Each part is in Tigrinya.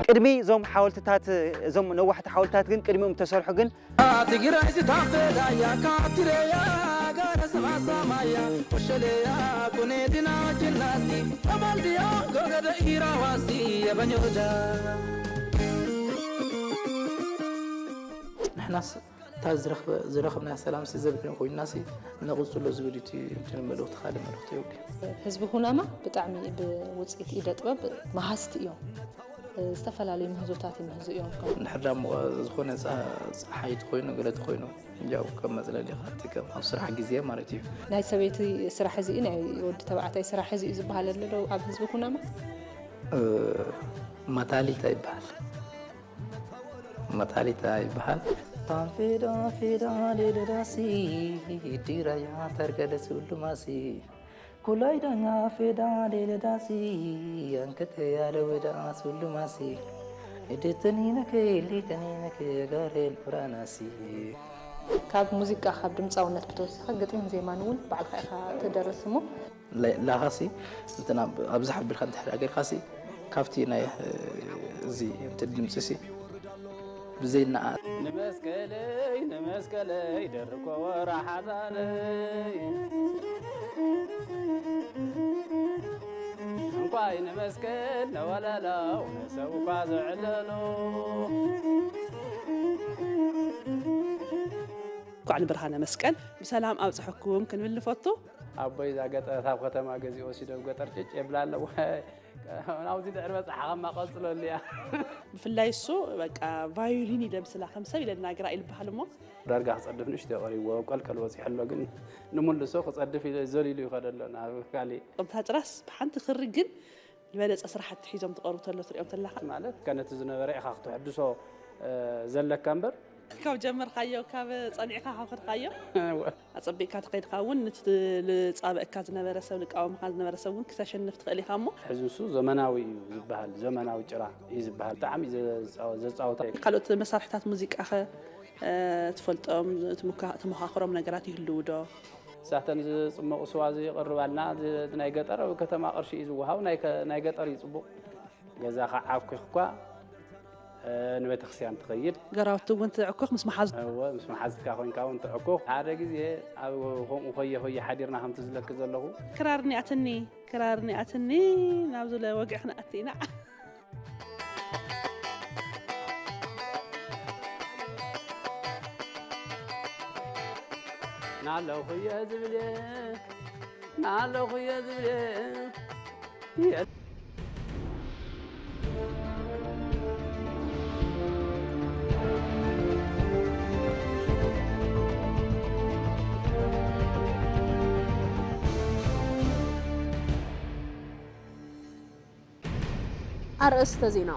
ቅድሚ እዞም ሓወልትታት፣ እዞም ነዋሕቲ ሓወልትታት ግን ቅድሚኦም ተሰርሑ ግን ትግራይ ዝታፈላያ ካትረያ ጋረ ሰማሳማያ ወሸለያ ኩኔድና ጅናሲ ተባልድያ ጎገደ ኢራዋሲ የበኞዳ ንሕናስ እታ ዝረኽበ- ዝረኽብናዮ ሰላም ሲ ዘብድን ኮይንና ሲ ነቕጽሎ ዝብል እቲ እንትን መልእኽቲ ካልእ መልእኽቲ የብሉ። ህዝቢ ኩናማ ብጣዕሚ ብውፅኢት ኢደ ጥበብ መሃዝቲ እዮም። ዝተፈላለዩ ምህዞታት ይምህዙ እዮም። ከም እንድሕር ዳሞ ዝኾነ ፀ- ፀሓይ ተኮይኑ ገለ ተኮይኑ ያው ከም መፅለሊ ካትከም ኣብ ስራሕ ግዜ ማለት እዩ። ናይ ሰበይቲ ስራሕ እዚ ናይ ወዲ ተባዕታይ ስራሕ እዚ እዩ ዝበሃል ኣሎ ዶ ኣብ ህዝቢ ኩናማ? እ፣ መታሊታ ይበሃል። መታሊታ ይበሃል። ፌዳ ፌዳ ሌለዳሲ ዲራያ ተርገደ ሱሉማሲ ኩላይ ዳኛ ፌዳ ሌለዳሲ አንከተ ያለ ወዳ ሱሉማሲ እድተኒነከ ሊተኒነከ ጋሬል ፍራናሲ ካብ ሙዚቃ ካብ ድምፃውነት ብተወሳኺ ግጥምን ዜማን እውን ባዕልካ ኢኻ ትደርስ እሞ ላኻሲ እንትና ኣብዛ ሓቢልካ እንድሕር ኣገርካሲ ካብቲ ናይ እዚ እንትን ድምፂሲ ብዘይናኣ ንመስቀለይ ንመስቀለይ ደርኮ ወራሓዛለይ እንኳይ ንመስቀል ነወለለው ንሰብ እኳ ዝዕለሉ እንኳዕ ንብርሃነ መስቀል ብሰላም ኣብፀሐኩም ክንብል ንፈቱ። ኣቦይ እዛ ገጠር ካብ ከተማ ገዚኡ ወሲዶም ገጠር ጭጭ የብላ ኣለዎ። ናብዚ ድሕሪ በፃሕኻማ ቀፅለሉ እያ። ብፍላይ እሱ በቃ ቫዮሊን ይደምስላ ከም ሰብ ኢለ እናገራ ኢልበሃል እሞ ዳርጋ ክፀድፍ ንእሽቶ ቀሪብዎ ቀልቀል በፂሑ ኣሎ ግን ንምልሶ ክፀድፍ ኢለ ዘሊሉ ይኸደ ኣሎ ናብ ካሊእ። እታ ጭራስ ብሓንቲ ክሪ ግን ዝበለፀ ስራሕቲ ሒዞም ትቐርቡ ተሎ ትሪኦም ተለኻ። ማለት ከ ነቲ ዝነበረ ኢኻ ክትሕድሶ ዘለካ እምበር ካብ ጀመርካዮ ካብ ጸኒዕካ ካብ ከድካዮ ኣጸቢቕካ ተኸይድካ እውን ንቲ ልጻበእካ ዝነበረ ሰብ ልቃወምካ ዝነበረ ሰብ እውን ክተሸንፍ ትኽእል ኢኻ እሞ ሕዚ ንሱ ዘመናዊ እዩ ዝበሃል ዘመናዊ ጭራ እዩ ዝበሃል ብጣዕሚ እዩ ዘጻወታ ካልኦት መሳርሕታት ሙዚቃኸ ትፈልጦም ትመኻኽሮም ነገራት ይህልዉ ዶ እሳተን ዝፅመቑ ስዋ ዝቕርባልና ናይ ገጠር ኣብ ከተማ ቅርሺ እዩ ዝወሃብ ናይ ገጠር እዩ ፅቡቕ ገዛኻ ዓኲኽ እኳ ንቤተክርስትያን ትኸይድ። ገራውቲ እውን ትዕኩኽ ምስ መሓዙ። እወ ምስ መሓዝትካ ኮይንካ እውን ትዕኩኽ። ሓደ ግዜ ኣብ ከምኡ ኾየ ኾየ ሓዲርና ከምቲ ዝለኪ ዘለኹ። ክራር እኒኣትኒ ክራር እኒኣትኒ ናብ ዝለ ወግዒ ክንኣቲ ኢና። ናለኹየ ዝብል እየ ናለኹየ ዝብል እየ ኣርእስተ ዜና፣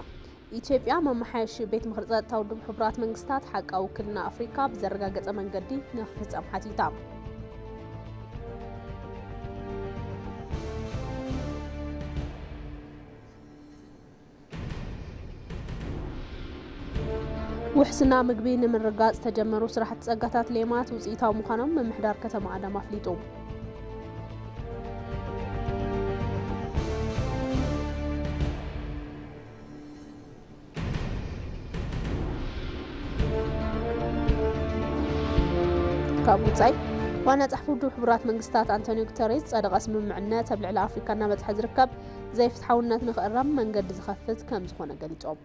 ኢትዮጵያ መመሓየሺ ቤት ምኽሪ ጸጥታ ውድብ ሕቡራት መንግስታት ሓቃዊ ውክልና ኣፍሪካ ብዘረጋገጸ መንገዲ ንኽፍጸም ሓቲታ። ውሕስና ምግቢ ንምርግጋፅ ዝተጀመሩ ስራሕቲ ፀጋታት ሌማት ውፅኢታዊ ምዃኖም ምምሕዳር ከተማ ኣዳማ ኣፍሊጡ። ካብ ውፃኢ ዋና ፃሕፊ ውድብ ሕቡራት መንግስታት ኣንቶኒዮ ጉተሬዝ ዝፀደቐ ስምምዕነት ኣብ ልዕሊ ኣፍሪካ እናበፅሐ ዝርከብ ዘይፍትሓውነት ንኽእረም መንገዲ ዝኸፍት ከም ዝኾነ ገሊፆም።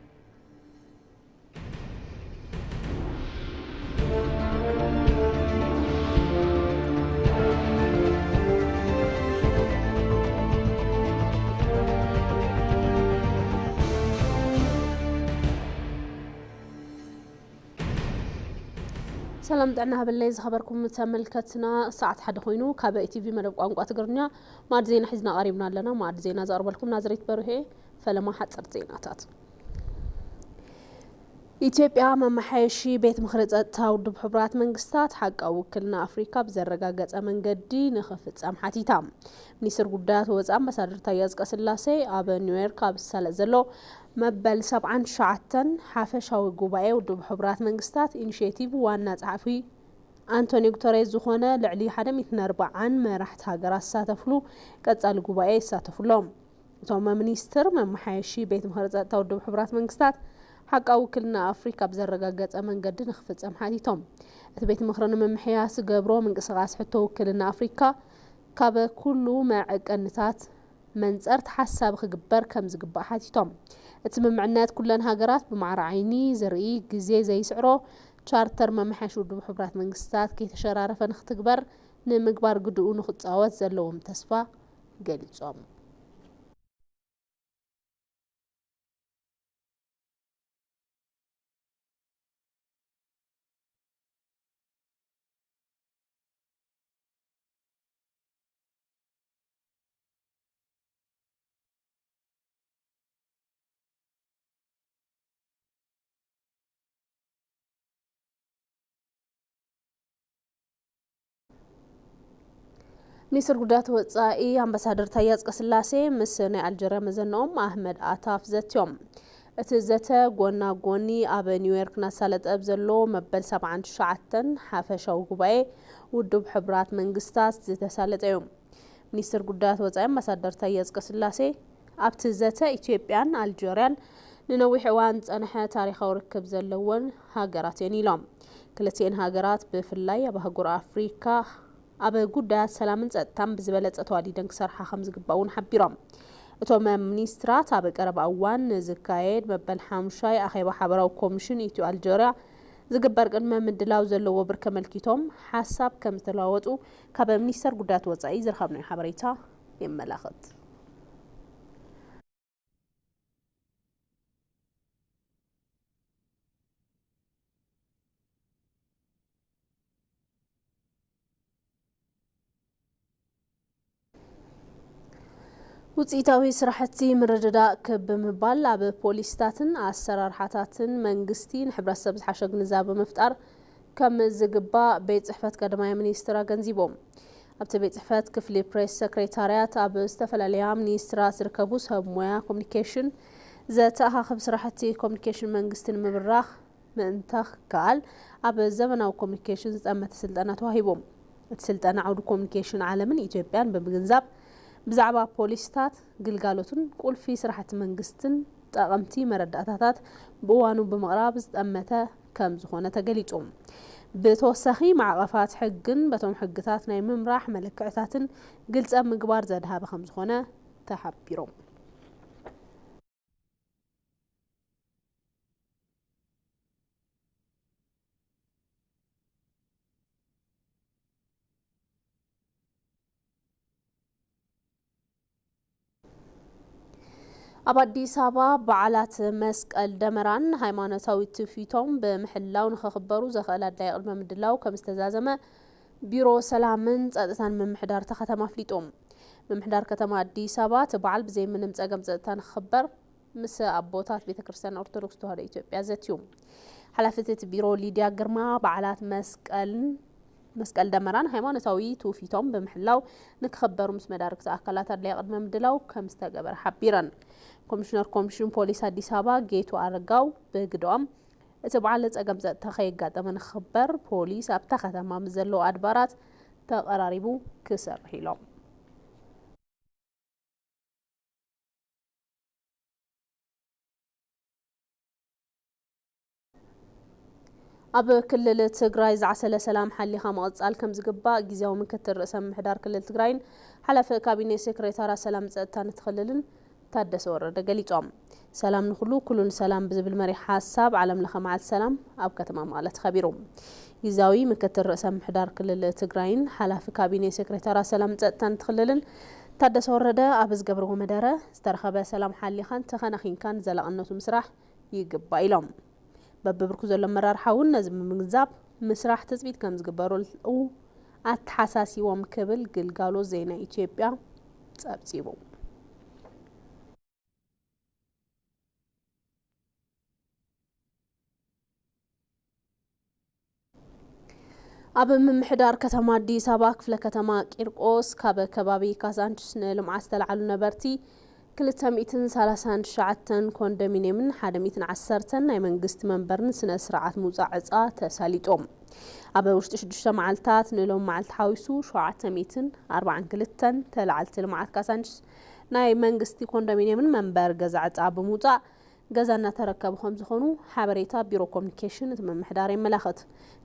ሰላም ጥዕና ሃበለይ ዝኸበርኩም ተመልከትና፣ ሰዓት ሓደ ኮይኑ ካብ ኢቲቪ መደብ ቋንቋ ትግርኛ ማዕድ ዜና ሒዝና ቀሪብና ኣለና። ማዕድ ዜና ዘቕርበልኩም ናዝሬት በርሄ። ፈለማ ሓፀርቲ ዜናታት። ኢትዮጵያ መመሓየሺ ቤት ምኽሪ ጸጥታ ውድብ ሕቡራት መንግስታት ሓቃዊ ውክልና ኣፍሪካ ብዘረጋገጸ መንገዲ ንኽፍጸም ሓቲታ። ሚኒስትር ጉዳያት ወጻኢ ኣምባሳደር ታየ ኣጽቀስላሴ ኣብ ኒውዮርክ ኣብ ዝሳለጥ ዘሎ መበል ሰብዓን ትሽዓተን ሓፈሻዊ ጉባኤ ውድብ ሕቡራት መንግስታት ኢኒሼቲቭ ዋና ጸሓፊ ኣንቶኒዮ ጉተሬዝ ዝኾነ ልዕሊ ሓደ ሚእትን ኣርባዓን መራሕቲ ሃገራት ዝሳተፍሉ ቀጻሊ ጉባኤ ይሳተፉ ኣለዉ። እቶም ሚኒስትር፣ መመሓየሺ ቤት ምኽሪ ጸጥታ ውድብ ሕቡራት መንግስታት ሓቃዊ ውክልና ኣፍሪካ ብዘረጋገጸ መንገዲ ንክፍጸም ሓቲቶም። እቲ ቤት ምኽሪ ንምምሕያሽ ዝገብሮ ምንቅስቓስ ሕቶ ውክልና ኣፍሪካ ካብ ኩሉ መዐቀንታት መንጸር ተሓሳቢ ክግበር ከም ዝግባእ ሓቲቶም። እቲ ስምምዕነት ኩለን ሃገራት ብማዕረ ዓይኒ ዝርኢ፣ ግዜ ዘይስዕሮ ቻርተር መመሓየሺ ውድብ ሕቡራት መንግስታት ከይተሸራረፈ ንክትግበር ንምግባር ግድኡ ንክጻወት ዘለዎም ተስፋ ገሊጾም። ሚኒስትር ጉዳያት ወጻኢ ኣምባሳደር ታየ ኣጽቀስላሴ ምስ ናይ ኣልጀርያ መዘንኦም ኣህመድ ኣታፍ ዘትዮም። እቲ ዘተ ጎና ጎኒ ኣብ ኒውዮርክ እናሳለጠ ኣብ ዘሎ መበል ሰብዓን ትሽዓተን ሓፈሻዊ ጉባኤ ውድብ ሕቡራት መንግስታት ዝተሳለጠ እዩ። ሚኒስትር ጉዳያት ወጻኢ ኣምባሳደር ታየ ኣጽቀስላሴ ኣብቲ ዘተ፣ ኢትዮጵያን ኣልጀርያን ንነዊሕ እዋን ዝጸንሐ ታሪኻዊ ርክብ ዘለወን ሃገራት እየን ኢሎም። ክልቲኤን ሃገራት ብፍላይ ኣብ ኣህጉር ኣፍሪካ ኣብ ጉዳያት ሰላምን ጸጥታን ብዝበለጸ ተዋዲደን ክሰርሓ ከም ዝግባእ እውን ሓቢሮም። እቶም ሚኒስትራት ኣብ ቀረባ እዋን ንዝካየድ መበል ሓሙሻይ ኣኼባ ሓበራዊ ኮሚሽን ኢትዮ ኣልጀርያ ዝግበር ቅድመ ምድላው ዘለዎ ብርኪ ኣመልኪቶም ሓሳብ ከም ዝተለዋወጡ ካብ ሚኒስተር ጉዳያት ወጻኢ ዝረኸብናዮ ሓበሬታ የመላኽት። ውፅኢታዊ ስራሕቲ ምርድዳእ ክብ ብምባል ኣብ ፖሊሲታትን ኣሰራርሓታትን መንግስቲ ንሕብረተሰብ ዝሓሸ ግንዛበ ምፍጣር ከም ዝግባእ ቤት ፅሕፈት ቀዳማይ ሚኒስትር ኣገንዚቦም። ኣብቲ ቤት ፅሕፈት ክፍሊ ፕሬስ ሰክሬታርያት ኣብ ዝተፈላለያ ሚኒስትራት ዝርከቡ ሰብ ሞያ ኮሚኒኬሽን ዘተኣኻኽብ ስራሕቲ ኮሚኒኬሽን መንግስቲ ንምብራኽ ምእንታ ክከኣል ኣብ ዘመናዊ ኮሚኒኬሽን ዝጠመተ ስልጠና ተዋሂቦም። እቲ ስልጠና ዓውዲ ኮሚኒኬሽን ዓለምን ኢትዮጵያን ብምግንዛብ ብዛዕባ ፖሊሲታት፣ ግልጋሎትን ቁልፊ ስራሕቲ መንግስትን ጠቐምቲ መረዳእታታት ብእዋኑ ብምቕራብ ዝጠመተ ከም ዝኾነ ተገሊጹ። ብተወሳኺ ማዕቐፋት ሕግን በቶም ሕግታት ናይ ምምራሕ መለክዕታትን ግልጸ ምግባር ዘድሃበ ከም ዝኾነ ተሓቢሮም። ኣብ ኣዲስ ኣበባ በዓላት መስቀል ደመራን ሃይማኖታዊ ትውፊቶም ብምሕላው ንኸኽበሩ ዘኽእል ኣድላይ ቅድመ ምድላው ከም ዝተዛዘመ ቢሮ ሰላምን ጸጥታን ምምሕዳር እታ ከተማ ኣፍሊጡ። ምምሕዳር ከተማ ኣዲስ ኣበባ እቲ በዓል ብዘይ ምንም ጸገም ጸጥታ ንኽኽበር ምስ ኣቦታት ቤተ ክርስቲያን ኦርቶዶክስ ተዋህዶ ኢትዮጵያ ዘትዩ። ሓላፊት እቲ ቢሮ ሊድያ ግርማ በዓላት መስቀልን መስቀል ደመራን ሃይማኖታዊ ትውፊቶም ብምሕላው ንክኽበሩ ምስ መዳርግቲ ኣካላት ኣድላይ ቅድመ ምድላው ከም ዝተገበረ ሓቢረን። ኮሚሽነር ኮሚሽን ፖሊስ ኣዲስ ኣበባ ጌቱ ኣረጋው ብግደኦም፣ እቲ በዓል ጸገም ጸጥታ ከየጋጠመ ንክኽበር ፖሊስ ኣብታ ከተማ ምስ ዘለዉ ኣድባራት ተቐራሪቡ ክሰርሕ ኢሎም። ኣብ ክልል ትግራይ ዝዓሰለ ሰላም ሓሊኻ ምቕጻል ከም ዝግባእ ግዝያዊ ምክትል ርእሰ ምምሕዳር ክልል ትግራይን ሓላፊ ካቢኔ ሴክሬታርያት ሰላም ጸጥታን እቲ ክልልን ታደሰ ወረደ ገሊጾም። ሰላም ንኹሉ፣ ኩሉ ንሰላም ብዝብል መሪሕ ሓሳብ ዓለም ለኸ መዓልቲ ሰላም ኣብ ከተማ መቐለ ተኸቢሩ። ግዝያዊ ምክትል ርእሰ ምምሕዳር ክልል ትግራይን ሓላፊ ካቢኔ ሴክሬታርያት ሰላም ጸጥታን እቲ ክልልን ታደሰ ወረደ ኣብ ዝገብርዎ መደረ፣ ዝተረኸበ ሰላም ሓሊኻን ተኸናኺንካን ዘላቕነቱ ምስራሕ ይግባእ ኢሎም። በብብርኩ ዘሎ ኣመራርሓ እውን ነዚ ብምግንዛብ ምስራሕ ትፅቢት ከም ዝግበረሉ ኣተሓሳሲቦም ክብል ግልጋሎት ዜና ኢትዮጵያ ፀብፂቡ። ኣብ ምምሕዳር ከተማ ኣዲስ ኣበባ ክፍለ ከተማ ቂርቆስ ካብ ከባቢ ካዛንችስ ንልምዓት ዝተለዓሉ ነበርቲ ክልተ ሚእትን ሰላሳን ትሽዓተን ኮንዶሚንየምን ሓደ ሚእትን ዓሰርተን ናይ መንግስቲ መንበርን ስነ ስርዓት ምውፃእ ዕፃ ተሳሊጦም። ኣብ ውሽጢ ሽዱሽተ መዓልታት ንሎም መዓልቲ ሓዊሱ ሸውዓተ ሚእትን ኣርባዓን ክልተን ተለዓልቲ ልምዓት ካዛንችስ ናይ መንግስቲ ኮንዶሚንየምን መንበር ገዛ ዕፃ ብምውፃእ ገዛ እናተረከቡ ከም ዝኾኑ ሓበሬታ ቢሮ ኮሚኒኬሽን እቲ ምምሕዳር የመላኽት።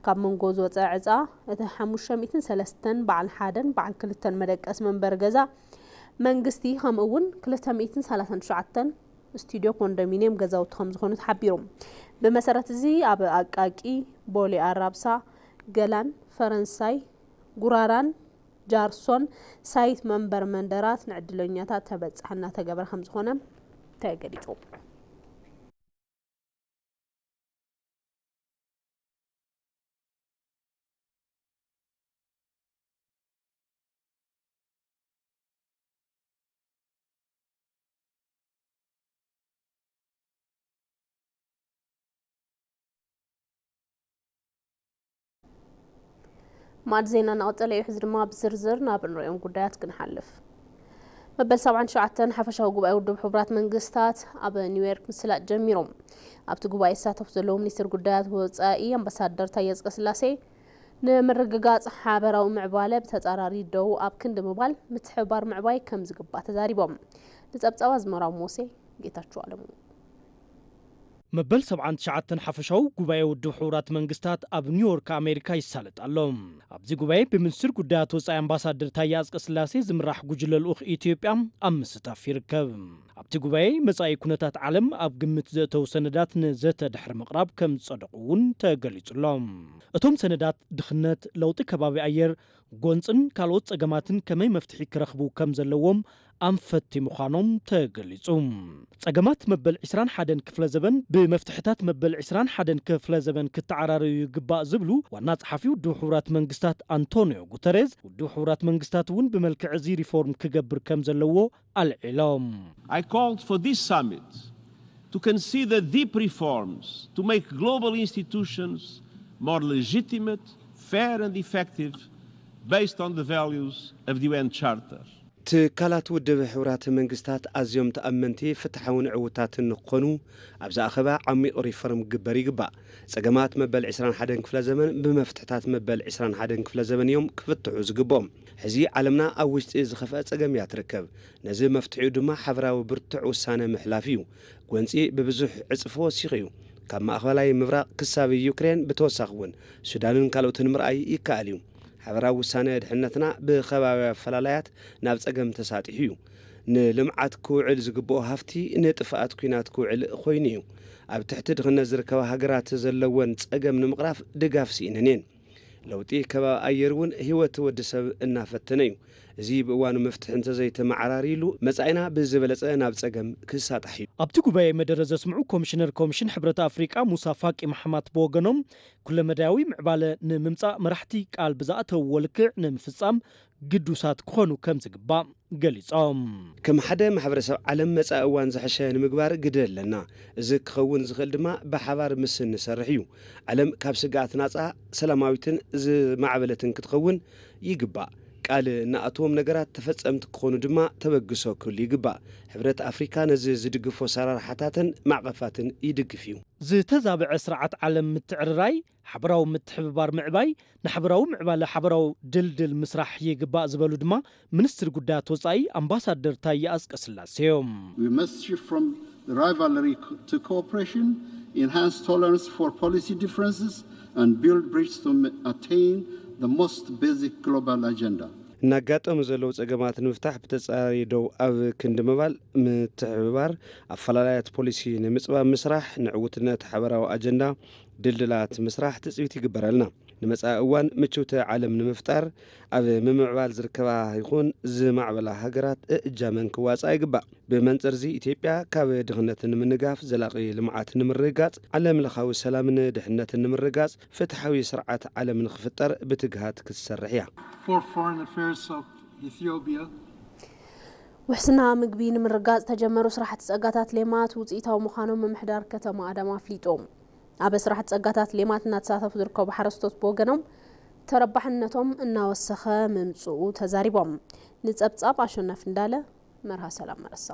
ካብ መንጎ ዝወፀ ዕፃ እቲ ሓሙሽተ ሚእትን ሰለስተን በዓል ሓደን በዓል ክልተን መደቀስ መንበር ገዛ መንግስቲ ከምኡ እውን ክልተ ሚእትን ሰላሳን ትሽዓተን ስቱዲዮ ኮንዶሚንየም ገዛውቲ ከም ዝኾኑ ተሓቢሩ። ብመሰረት እዚ ኣብ ኣቃቂ፣ ቦሌ ኣራብሳ፣ ገላን፣ ፈረንሳይ፣ ጉራራን ጃርሶን ሳይት መንበር መንደራት ንዕድለኛታት ተበጻሒ እናተገበረ ከም ዝኾነ ተገሊጹ። ማዕድ ዜና እናቐጸለ እዩ። ሕዚ ድማ ብዝርዝር ናብ እንሪኦም ጉዳያት ክንሓልፍ። መበል ሰብዓን ትሽዓተን ሓፈሻዊ ጉባኤ ውድብ ሕቡራት መንግስታት ኣብ ኒውዮርክ ምስላጥ ጀሚሮም። ኣብቲ ጉባኤ ዝሳተፉ ዘለዉ ሚኒስትር ጉዳያት ወጻኢ ኣምባሳደር ታየ ኣጽቀስላሴ ንምርግጋጽ ሓበራዊ ምዕባለ ብተጻራሪ ደው ኣብ ክንዲ ምባል ምትሕብባር ምዕባይ ከም ዝግባእ ተዛሪቦም። ንጸብጻብ ኣዝመራው ሞሴ፣ ጌታቸው ኣለሙ። መበል ሰብዓን ትሽዓተን ሓፈሻዊ ጉባኤ ውድብ ሕቡራት መንግስታት ኣብ ኒውዮርክ ኣሜሪካ ይሳለጥ ኣሎ። ኣብዚ ጉባኤ ብሚኒስትር ጉዳያት ወጻኢ ኣምባሳደር ታየ ኣጽቀስላሴ ዝምራሕ ጉጅለ ልኡኽ ኢትዮጵያ ኣብ ምስታፍ ይርከብ። ኣብቲ ጉባኤ መጻኢ ኩነታት ዓለም ኣብ ግምት ዘእተው ሰነዳት ንዘተ ድሕሪ ምቕራብ ከም ዝጸደቑ እውን ተገሊጹ ኣሎ። እቶም ሰነዳት ድኽነት፣ ለውጢ ከባቢ ኣየር፣ ጎንጽን ካልኦት ጸገማትን ከመይ መፍትሒ ክረኽቡ ከም ዘለዎም ኣንፈትቲ ምዃኖም ተገሊጹ። ጸገማት መበል ዕስራን ሓደን ክፍለ ዘበን ብመፍትሕታት መበል ዕስራን ሓደን ክፍለ ዘበን ክተዓራረዩ ይግባእ ዝብሉ ዋና ጸሓፊ ውድብ ሕቡራት መንግስታት ኣንቶኒዮ ጉተሬዝ፣ ውድብ ሕቡራት መንግስታት እውን ብመልክዕ እዚ ሪፎርም ክገብር ከም ዘለዎ ኣልዒሎም። I called for this summit to consider deep reforms to make global institutions more legitimate, fair and effective based on the values of the U N Charter. ትካላት ውድብ ሕቡራት መንግስታት ኣዝዮም ተኣመንቲ፣ ፍትሓውን ዕውታትን ንክኾኑ ኣብዚ ኣኼባ ዓሚቕ ሪፎርም ክግበር ይግባእ። ጸገማት መበል ዕስራን ሓደን ክፍለ ዘመን ብመፍትሕታት መበል ዕስራን ሓደን ክፍለ ዘመን እዮም ክፍትሑ ዝግብኦም። ሕዚ ዓለምና ኣብ ውሽጢ ዝኸፍአ ጸገም እያ ትርከብ። ነዚ መፍትሒኡ ድማ ሓበራዊ ብርቱዕ ውሳነ ምሕላፍ እዩ። ጎንጺ ብብዙሕ ዕጽፊ ወሲኹ እዩ። ካብ ማእኸላይ ምብራቕ ክሳብ ዩክሬን፣ ብተወሳኺ እውን ሱዳንን ካልኦትን ምርኣይ ይከኣል እዩ። ሓበራዊ ውሳነ ድሕነትና ብኸባቢ ኣፈላላያት ናብ ጸገም ተሳጢሑ እዩ። ንልምዓት ክውዕል ዝግብኦ ሃፍቲ ንጥፍኣት ኲናት ክውዕል ኮይኑ እዩ። ኣብ ትሕቲ ድኽነት ዝርከባ ሃገራት ዘለወን ጸገም ንምቕራፍ ድጋፍ ስኢነን እየን። ለውጢ ከባቢ ኣየር እውን ህይወት ወዲ ሰብ እናፈተነ እዩ። እዚ ብእዋኑ መፍትሒ እንተዘይተመዓራርዩሉ መጻኢና ብዝበለጸ ናብ ጸገም ክሳጣሕ እዩ። ኣብቲ ጉባኤ መደረ ዘስምዑ ኮሚሽነር ኮሚሽን ሕብረት ኣፍሪቃ ሙሳ ፋቂ ማሕማት ብወገኖም ኩለመዳያዊ ምዕባለ ንምምጻእ መራሕቲ ቃል ብዝኣተውዎ ልክዕ ንምፍጻም ግዱሳት ክኾኑ ከም ዝግባእ ገሊጾም። ከም ሓደ ማሕበረሰብ ዓለም መጻኢ እዋን ዝሐሸ ንምግባር ግደ ኣለና። እዚ ክኸውን ዝኽእል ድማ ብሓባር ምስ እንሰርሕ እዩ። ዓለም ካብ ስግኣት ናጻ፣ ሰላማዊትን ዝማዕበለትን ክትኸውን ይግባእ። ቃል እንኣትዎም ነገራት ተፈጸምቲ ክኾኑ ድማ ተበግሶ ክህሉ ይግባእ። ሕብረት ኣፍሪካ ነዚ ዝድግፎ ኣሰራርሓታትን ማዕቐፋትን ይድግፍ እዩ። ዝተዛብዐ ስርዓት ዓለም ምትዕርራይ፣ ሓበራዊ ምትሕብባር ምዕባይ፣ ንሓበራዊ ምዕባለ ሓበራዊ ድልድል ምስራሕ ይግባእ ዝበሉ ድማ ሚኒስትር ጉዳያት ወጻኢ ኣምባሳደር ታየ ኣጽቀስላሴ እዮም። We must shift from the rivalry co- to cooperation, enhance tolerance for policy differences, and build bridges to m- attain the most basic global agenda. እናጋጠሙ ዘለዉ ጸገማት ንምፍታሕ ብተጻራሪ ደው ኣብ ክንዲ ምባል ምትሕብባር፣ ኣፈላላያት ፖሊሲ ንምጽባብ ምስራሕ፣ ንዕውትነት ሓበራዊ ኣጀንዳ ድልድላት ምስራሕ ትጽቢት ይግበረልና። ንመጻኢ እዋን ምችውቲ ዓለም ንምፍጣር ኣብ ምምዕባል ዝርከባ ይኹን ዝማዕበላ ሃገራት እእጃመን ክዋጽኣ ይግባእ። ብመንጽር እዚ ኢትዮጵያ ካብ ድኽነት ንምንጋፍ፣ ዘላቒ ልምዓት ንምርግጋጽ፣ ዓለም ለኻዊ ሰላምን ድሕነትን ንምርግጋጽ ፍትሓዊ ስርዓት ዓለም ንኽፍጠር ብትግሃት ክትሰርሕ እያ። For foreign affairs of Ethiopia. ውሕስና ምግቢ ንምርጋጽ ተጀመሩ ስራሕቲ ጸጋታት ሌማት ውጽኢታዊ ምዃኖም ምምሕዳር ከተማ ኣዳማ ኣፍሊጡ። ኣብ ስራሕቲ ጸጋታት ሌማት እናተሳተፉ ዝርከቡ ሓረስቶት ብወገኖም ተረባሕነቶም እናወሰኸ ምምጽኡ ተዛሪቦም። ንጸብጻብ ኣሸናፊ እንዳለ፣ መርሃ ሰላም መረሳ።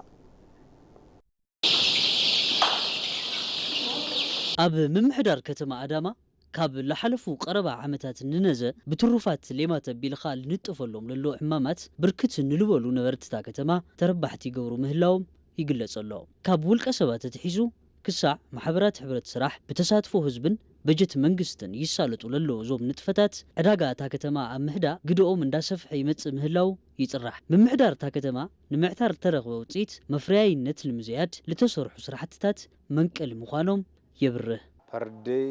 ኣብ ምምሕዳር ከተማ ኣዳማ ካብ ላሓለፉ ቀረባ ዓመታት ንነዘ ብትሩፋት ሌማት ኣቢልኻ ልንጠፈሎም ለሎ ዕማማት ብርክት ንልበሉ ነበርትታ ከተማ ተረባሕቲ ይገብሩ ምህላዎም ይግለጽ ኣሎ። ካብ ውልቀ ሰባት ተትሒዙ ክሳዕ ማሕበራት ሕብረት ስራሕ ብተሳትፎ ህዝብን በጀት መንግስትን ይሳለጡ ለሎ እዞም ንጥፈታት ዕዳጋ እታ ከተማ ኣብ ምህዳ ግደኦም እንዳሰፍሐ ይመጽእ ምህላው ይጽራሕ። ምምሕዳር እታ ከተማ ንምዕታር እተረኽበ ውፅኢት መፍረያይነት ንምዝያድ ልተሰርሑ ስራሕትታት መንቀሊ ምዃኖም የብርህ። ፐርደይ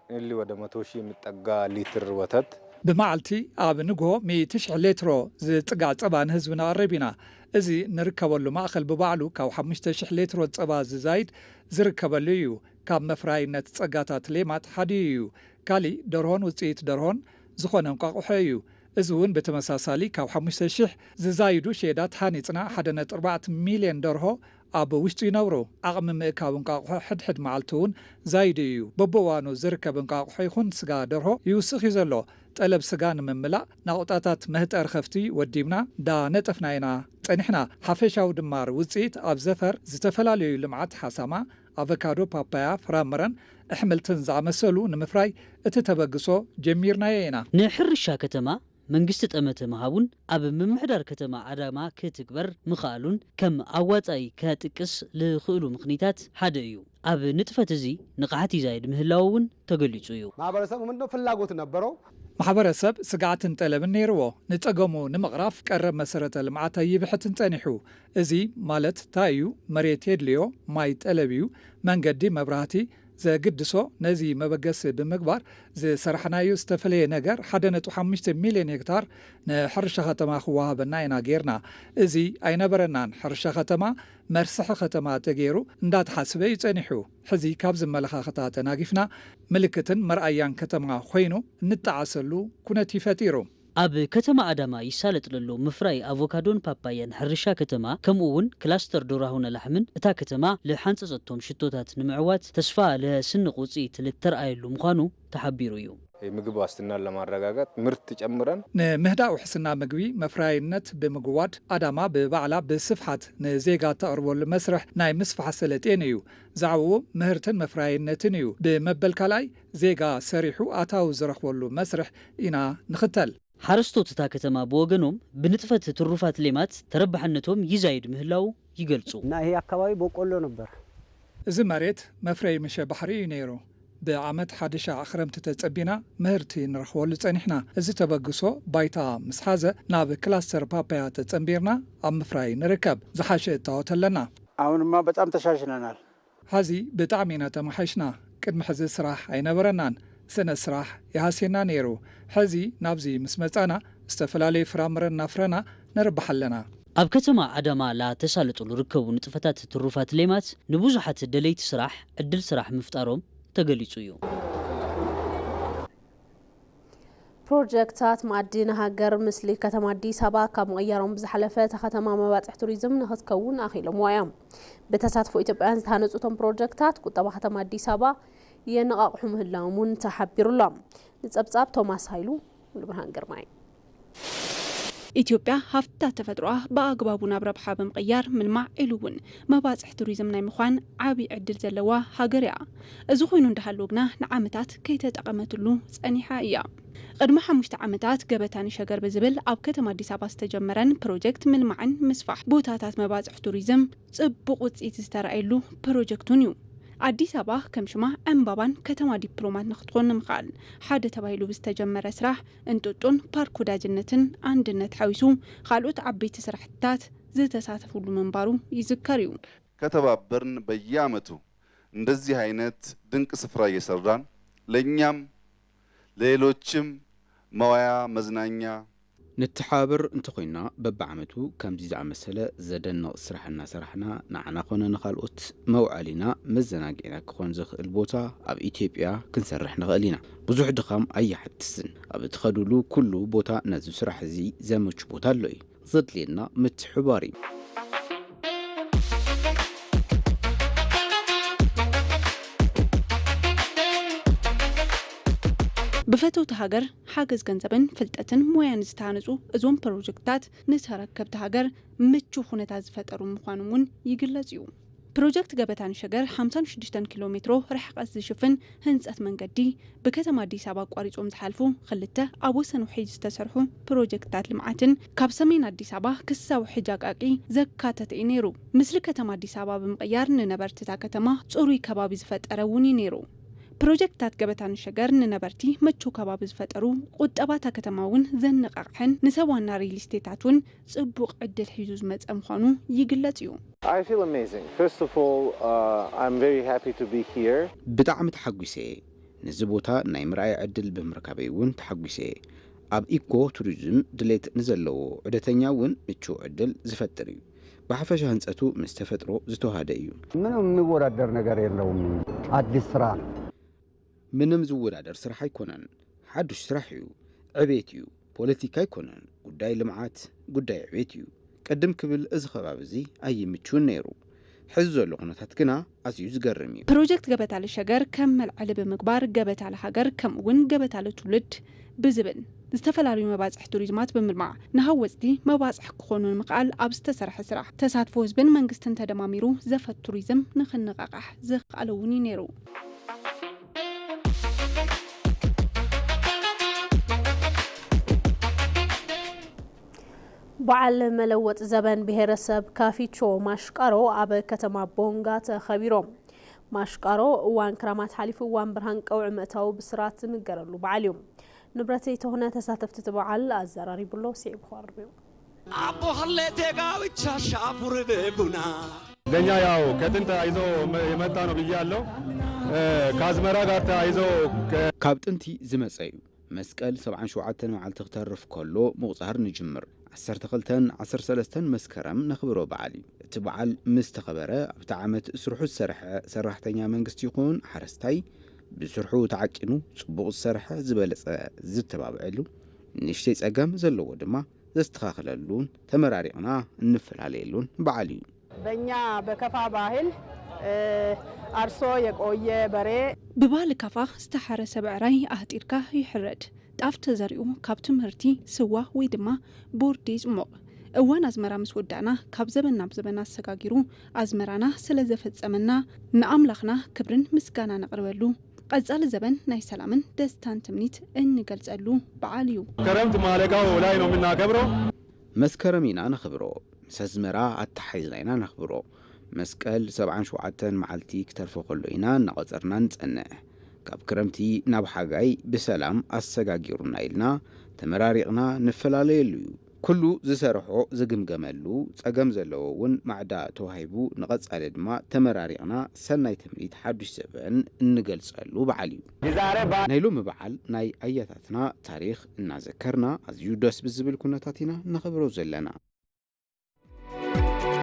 እሊ ወደ መቶ ሺህ የሚጠጋ ሊትር ወተት ብመዓልቲ ኣብ ንግሆ ሚእቲ ሽሕ ሌትሮ ዝጥጋዕ ጸባ ንህዝቢ ነቕርብ ኢና። እዚ ንርከበሉ ማእኸል ብባዕሉ ካብ ሓሙሽተ ሽሕ ሌትሮ ጸባ ዝዛይድ ዝርከበሉ እዩ። ካብ መፍራይነት ጸጋታት ሌማት ሓዲኡ እዩ። ካሊእ ደርሆን ውፅኢት ደርሆን ዝኾነ እንቋቑሖ እዩ። እዚ እውን ብተመሳሳሊ ካብ ሓሙሽተ ሽሕ ዝዛይዱ ሼዳት ሃኒፅና ሓደ ነጥቢ ኣርባዕተ ሚልዮን ደርሆ ኣብ ውሽጡ ይነብሩ። ዓቕሚ ምእካብ እንቋቑሖ ሕድሕድ መዓልቲ እውን ዛይዱ እዩ። በብእዋኑ ዝርከብ እንቋቑሖ ይኹን ስጋ ደርሆ ይውስኽ እዩ ዘሎ። ጠለብ ስጋ ንምምላእ ናቑጣታት መህጠሪ ከፍቲ ወዲብና ዳ ነጠፍና ኢና ጸኒሕና። ሓፈሻዊ ድማር ውፅኢት ኣብ ዘፈር ዝተፈላለዩ ልምዓት ሓሳማ፣ ኣቨካዶ፣ ፓፓያ፣ ፍራምረን ኣሕምልትን ዝኣመሰሉ ንምፍራይ እቲ ተበግሶ ጀሚርናዮ ኢና። ንሕርሻ ከተማ መንግስቲ ጠመተ ምሃቡን ኣብ ምምሕዳር ከተማ ኣዳማ ክትግበር ምኽኣሉን ከም ኣዋጻኢ ከጥቅስ ልኽእሉ ምኽኒታት ሓደ እዩ። ኣብ ንጥፈት እዚ ንቕሓት ይዛይድ ምህላው እውን ተገሊጹ እዩ። ማህበረሰቡ ምንድነው ፍላጎት ነበረው። ማሕበረሰብ ስግኣትን ጠለብን ነይርዎ። ንጸገሙ ንምቕራፍ ቀረብ መሰረተ ልምዓት ኣይብሕትን ጸኒሑ። እዚ ማለት እንታይ እዩ? መሬት የድልዮ፣ ማይ ጠለብ እዩ፣ መንገዲ፣ መብራህቲ ዘግድሶ። ነዚ መበገሲ ብምግባር ዝሰራሕናዮ ዝተፈለየ ነገር ሓደ ነጥቢ ሓሙሽተ ሚልዮን ሄክታር ንሕርሻ ከተማ ክወሃበና ኢና ጌርና። እዚ ኣይነበረናን። ሕርሻ ከተማ መርስሒ ከተማ ተገይሩ እንዳተሓስበ እዩ ጸኒሑ። ሕዚ ካብ ዝመለኻኸታ ተናጊፍና ምልክትን መርኣያን ከተማ ኮይኑ እንጠዓሰሉ ኩነት እዩ ፈጢሩ። ኣብ ከተማ ኣዳማ ይሳለጥ ለሎ ምፍራይ ኣቮካዶን ፓፓያን ሕርሻ ከተማ ከምኡ እውን ክላስተር ዶራሁነ ላሕምን እታ ከተማ ልሓንጸጸቶም ሽቶታት ንምዕዋት ተስፋ ለስንቕ ውፅኢት ልተርኣየሉ ምዃኑ ተሓቢሩ እዩ። የምግብ ዋስትናን ለማረጋጋጥ ምርት ጨምረን ንምህዳእ ውሕስና ምግቢ መፍራይነት ብምግዋድ ኣዳማ ብባዕላ ብስፍሓት ንዜጋ ተቕርበሉ መስርሕ ናይ ምስፋሕ ሰለጤን እዩ። ዛዕባኡ ምህርትን መፍራይነትን እዩ። ብመበል ካልኣይ ዜጋ ሰሪሑ ኣታዊ ዝረኽበሉ መስርሕ ኢና ንኽተል። ሓረስቶት እታ ከተማ ብወገኖም ብንጥፈት ትሩፋት ሌማት ተረባሕነቶም ይዛይድ ምህላው ይገልጹ። እና ይሄ አካባቢ በቆሎ ነበር። እዚ መሬት መፍረይ ምሸ ባሕሪ እዩ ነይሩ። ብዓመት ሓደ ሻዕ ክረምቲ ተጸቢና ምህርቲ ንረኽበሉ ጸኒሕና። እዚ ተበግሶ ባይታ ምስ ሓዘ ናብ ክላስተር ፓፓያ ተጸንቢርና ኣብ ምፍራይ ንርከብ። ዝሓሸ እታወት ኣለና። አሁንማ በጣም ተሻሽለናል። ሐዚ ብጣዕሚ ኢና ተመሓይሽና። ቅድሚ ሕዚ ስራሕ ኣይነበረናን። ስነ ስራሕ ይሃስየና ነይሩ። ሕዚ ናብዚ ምስ መጻና ዝተፈላለዩ ፍራምረ እናፍረና ነርብሕ ኣለና። ኣብ ከተማ ኣዳማ ላተሳለጡ ዝርከቡ ንጥፈታት ትሩፋት ሌማት ንብዙሓት ደለይቲ ስራሕ ዕድል ስራሕ ምፍጣሮም ተገሊጹ እዩ። ፕሮጀክታት መኣዲ ንሃገር ምስሊ ከተማ ኣዲስ ኣበባ ካብ ምቕያሮም ብዝሓለፈ እታ ከተማ መባፅሕ ቱሪዝም ንክትከውን ኣኽኢሎምዋ እዮም። ብተሳትፎ ኢትዮጵያውያን ዝተሃነፁ እቶም ፕሮጀክታት ቁጠባ ከተማ ኣዲስ ኣበባ የነቓቕሑ ምህላዎም እውን ተሓቢሩ ኣሎ። ንፀብፃብ ቶማስ ሃይሉ፣ ሙሉብርሃን ግርማይ። ኢትዮጵያ ሃፍትታት ተፈጥሮኣ ብኣግባቡ ናብ ረብሓ ብምቕያር ምልማዕ ኢሉ እውን መባፅሕ ቱሪዝም ናይ ምዃን ዓብዪ ዕድል ዘለዋ ሃገር እያ። እዚ ኮይኑ እንዳሃለወ ግና ንዓመታት ከይተጠቐመትሉ ፀኒሓ እያ። ቅድሚ ሓሙሽተ ዓመታት ገበታ ንሸገር ብዝብል ኣብ ከተማ ኣዲስ ኣበባ ዝተጀመረን ፕሮጀክት ምልማዕን ምስፋሕ ቦታታት መባፅሕ ቱሪዝም ፅቡቕ ውፅኢት ዝተረኣየሉ ፕሮጀክት እውን እዩ። ኣዲስ ኣበባ ከም ሽማ ዕምባባን ከተማ ዲፕሎማት ንክትኾን ንምኽኣል ሓደ ተባሂሉ ብዝተጀመረ ስራሕ እንጦጦን ፓርክ ወዳጅነትን ኣንድነት ሓዊሱ ካልኦት ዓበይቲ ስራሕትታት ዝተሳተፉሉ ምንባሩ ይዝከር እዩ። ከተባበርን በየዓመቱ እንደዚህ አይነት ድንቅ ስፍራ እየሰራን ለኛም ለሌሎችም መዋያ መዝናኛ ንተሓባበር እንተኾይንና በብዓመቱ ከምዚ ዝኣመሰለ ዘደንቕ ስራሕ እናሰራሕና ንዓና ኮነ ንኻልኦት መውዓሊና መዘናግዒና ክኾን ዝኽእል ቦታ ኣብ ኢትዮጵያ ክንሰርሕ ንኽእል ኢና። ብዙሕ ድኻም ኣየሓትትን። ኣብ እትኸድሉ ኩሉ ቦታ ነዚ ስራሕ እዚ ዘመቹ ቦታ ኣሎ እዩ። ዘድልየና ምትሕብባር እዩ። ብፈተውቲ ሃገር ሓገዝ ገንዘብን ፍልጠትን ሞያን ዝተሃነፁ እዞም ፕሮጀክትታት ንተረከብቲ ሃገር ምቹ ኩነታት ዝፈጠሩ ምዃኖም እውን ይግለፅ እዩ። ፕሮጀክት ገበታ ንሸገር ሓምሳን ሽዱሽተን ኪሎ ሜትሮ ርሕቀት ዝሽፍን ህንፀት መንገዲ፣ ብከተማ ኣዲስ ኣበባ ኣቋሪጾም ዝሓልፉ ክልተ ኣብ ወሰን ውሕጅ ዝተሰርሑ ፕሮጀክትታት ልምዓትን ካብ ሰሜን ኣዲስ ኣበባ ክሳብ ውሕጅ ኣቃቂ ዘካተተ እዩ ነይሩ። ምስሊ ከተማ ኣዲስ ኣበባ ብምቕያር ንነበርቲ እታ ከተማ ጽሩይ ከባቢ ዝፈጠረ እውን እዩ ነይሩ። ፕሮጀክትታት ገበታ ንሸገር ንነበርቲ ምቹው ከባቢ ዝፈጠሩ፣ ቁጠባ እታ ከተማ እውን ዘነቓቕሐን ንሰብ ዋና ሪል ስቴታት እውን ጽቡቕ ዕድል ሒዙ ዝመጸ ምዃኑ ይግለጽ እዩ። I feel amazing. First of all, uh, I'm very happy to be here. ብጣዕሚ ተሓጒሰ እየ። ነዚ ቦታ ናይ ምርኣይ ዕድል ብምርካበይ እውን ተሓጒሰ እየ። ኣብ ኢኮ ቱሪዝም ድሌት ንዘለዎ ዑደተኛ እውን ምቹው ዕድል ዝፈጥር እዩ። ብሓፈሻ ህንፀቱ ምስ ተፈጥሮ ዝተዋሃደ እዩ። ምንም የሚወዳደር ነገር የለውም። አዲስ ስራ ነው። ምንም ዝወዳደር ስራሕ ኣይኮነን። ሓዱሽ ስራሕ እዩ። ዕቤት እዩ። ፖለቲካ ኣይኮነን። ጉዳይ ልምዓት፣ ጉዳይ ዕቤት እዩ። ቅድም ክብል እዚ ከባቢ እዚ ኣይምችውን ነይሩ። ሕዚ ዘሎ ኩነታት ግና ኣዝዩ ዝገርም እዩ። ፕሮጀክት ገበታ ለሸገር ከም መልዓሊ ብምግባር ገበታ ለሃገር ከምኡ እውን ገበታ ለትውልድ ብዝብል ዝተፈላለዩ መባፅሒ ቱሪዝማት ብምልማዕ ንሃወፅቲ መባፅሒ ክኾኑ ንምኽኣል ኣብ ዝተሰርሐ ስራሕ ተሳትፎ ህዝብን መንግስትን ተደማሚሩ ዘፈር ቱሪዝም ንክነቃቃሕ ዘኽኣለ እውን እዩ ነይሩ። በዓል መለወጥ ዘበን ብሄረሰብ ካፊቾ ማሽቃሮ ኣብ ከተማ ቦንጋ ተኸቢሮም። ማሽቃሮ እዋን ክራማት ሓሊፉ እዋን ብርሃን ቀውዒ ምእታው ብስራት ዝንገረሉ በዓል እዩ። ንብረት ዘይተኾነ ተሳተፍቲ እቲ በዓል ኣዘራሪቡሎ ስዒብ ኳርሚዮ። ኣቦ ኸሌቴ ጋብቻ ሻፉር ደጉና ለእኛ ያው ከጥንት ተያይዞ የመጣ ነው ብዬ ያለው ከአዝመራ ጋር ተያይዞ ካብ ጥንቲ ዝመጸ እዩ። መስቀል ሰብዓን ሸውዓተን መዓልቲ ክተርፍ ከሎ ምቑጻር ንጅምር። ዓሰርተ ክልተን ዓሰርተ ሰለስተን መስከረም ነኽብሮ በዓል እዩ። እቲ በዓል ምስ ተኸበረ ኣብቲ ዓመት ስርሑ ዝሰርሐ ሰራሕተኛ መንግስቲ ይኹን ሓረስታይ ብስርሑ ተዓቂኑ ጽቡቕ ዝሰርሐ ዝበለጸ ዝተባብዐሉ፣ ንእሽተይ ጸገም ዘለዎ ድማ ዘስተኻኽለሉን ተመራሪቕና እንፈላለየሉን በዓል እዩ። በኛ በከፋ ባህል አርሶ የቆየ በሬ ብባህሊ ካፋ ዝተሓረሰ ብዕራይ ኣህጢርካ ይሕረድ። ጣፍ ተዘሪኡ ካብ ትምህርቲ ስዋ ወይ ድማ ቦርዲ ይጽሞቕ። እዋን ኣዝመራ ምስ ወዳእና ካብ ዘበን ናብ ዘበን ኣሰጋጊሩ ኣዝመራና ስለ ዘፈጸመና ንኣምላኽና ክብርን ምስጋና ነቕርበሉ። ቀጻሊ ዘበን ናይ ሰላምን ደስታን ትምኒት እንገልጸሉ በዓል እዩ። ክረምት ማለቃው ላይ ነው የምናከብረው። መስከረም ኢና ነኽብሮ። ምስ ኣዝመራ ኣተሓሒዝና ኢና ነኽብሮ። መስቀል ሰብዓን ሸውዓተን መዓልቲ ክተርፎ ከሎ ኢና እናቖጸርና ንጸንሕ። ካብ ክረምቲ ናብ ሓጋይ ብሰላም ኣሰጋጊሩና ኢልና ተመራሪቕና ንፈላለየሉ እዩ። ኩሉ ዝሰርሖ ዝግምገመሉ፣ ጸገም ዘለዎ እውን ማዕዳ ተዋሂቡ ንቐጻሊ ድማ ተመራሪቕና ሰናይ ትምኒት ሓዱሽ ዘበን እንገልጸሉ በዓል እዩ። ናይ ሎሚ በዓል ናይ ኣያታትና ታሪኽ እናዘከርና ኣዝዩ ደስ ብዝብል ኩነታት ኢና ነኽብሮ ዘለና።